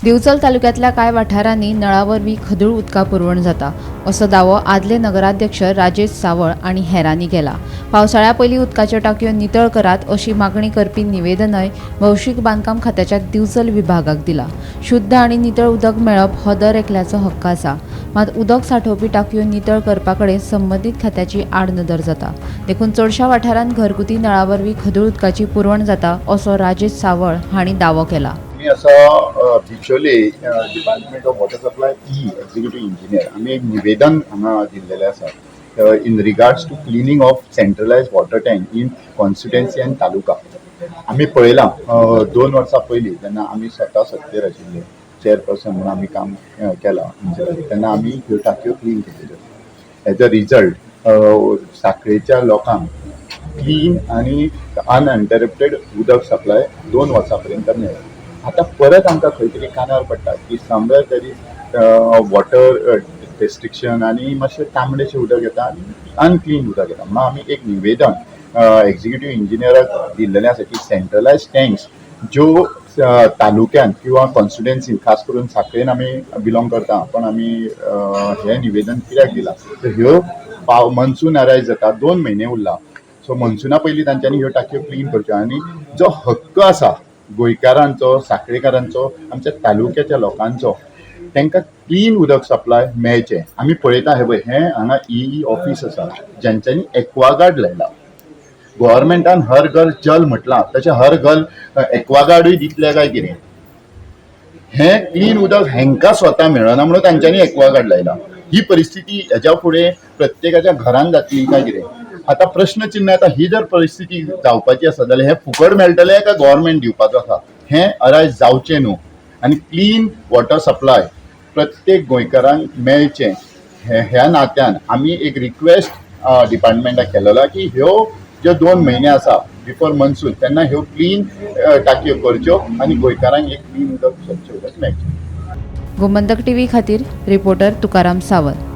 दिवचल तालुक्यांतल्या कांय वाठारांनी नळा वरवीं खदूळ उदका पुरवण जाता, असो दावो आदले नगराध्यक्ष राजेश सावळ आनी हेरांनी केला. पावसाळ्या पयलीं उदकाच्यो टाकयो नितळ करात, अशी मागणी करपी निवेदनय भौशीक बांदकाम खात्याच्या दिवचल विभागाक दिला. शुद्ध आनी नितळ उदक मेळप हो दर एकल्याचो हक्क आसा. मात उदक सांठोवपी टाकयो नितळ करपा कडेन संबंदीत खात्याची आडनदर जाता. देखून चडशा वाठारांत घरगुती नळा वरवीं खदूळ उदकाची पुरवण जाता, असो राजेश सावळ हांणी दावो केला. आमी आसा बिचोले, Department of Water Supply, E Executive Engineer. आमी एक निवेदन हांगा दिल्लेलें आसा in regards to cleaning of centralized water tank in constituency and taluka. आमी पळयलां, 2 वर्सां पयलीं जेन्ना आमी स्वता सत्तेर आशिल्ले, चेअरपर्सन म्हणून आमी काम केलां, तेन्ना आमी ह्यो टाकयो क्लीन केलेल्यो. एज अ रिजल्ट साखळेच्या लोकांक क्लीन आनी अनइंटरप्टेड उदक सप्लाय 2 वर्सां पर्यंत मेळ्ळें. आतां परत आमकां खंय तरी कानार पडटा की somewhere there is water restriction आनी मातशें तांबडेशें उदक येता आनी अनक्लीन उदक येता. म्हणून आमी एक निवेदन एक्झिक्युटीव इंजिनियराक दिल्लेलें आसा की सेंट्रलायज टँक्स ज्यो तालुक्यान किंवा कॉन्स्टिट्युएन्सीन, खास करून साखळेन आमी बिलोंग करता, पण आमी हें निवेदन कित्याक दिलां, तर ह्यो मनसून अरायज जाता, 2 म्हयने उरला. सो मनसुना पयलीं तांच्यांनी ह्यो टाकयो क्लीन करच्यो आनी जो हक्क आसा गोंयकारांचो, साखळेकारांचो, आमच्या तालुक्याच्या लोकांचो, तांकां क्लीन उदक सप्लाय मेळचें. आमी पळयता, हे पळय, हें हांगा ई ऑफीस आसा ज्यांच्यांनी एक्वागार्ड लायला. गव्हर्मेंटान हर घर जल म्हटलां, तशें हर घर एक्वागार्डूय दितले काय कितें? हें क्लीन उदक हेंकां स्वता मेळना म्हणून तांच्यांनी एक्वागार्ड लायला. ही परिस्थिती हेज्या फुडें प्रत्येकाच्या घरान जातली काय कितें? आतां प्रश्न चिन्ह. आतां ही जर परिस्थिती जावपाची आसा जाल्यार हें फुकट मेळटलें काय गव्हर्मेंट दिवपाचो आसा? हें अरायज जावचें न्हू आनी क्लीन वॉटर सप्लाय प्रत्येक गोंयकारांक मेळचें हे ह्या नात्यान आमी एक रिक्वेस्ट डिपार्टमेंटाक केलेलो की ह्यो ज्यो 2 म्हयने आसा बिफोर मनसून, तेन्ना ह्यो क्लीन टाकयो करच्यो आनी गोंयकारांक एक क्लीन उदक, स्वच्छ उदक मेळचें. गोमंतक टीव्ही खातीर रिपोर्टर तुकाराम सावंत.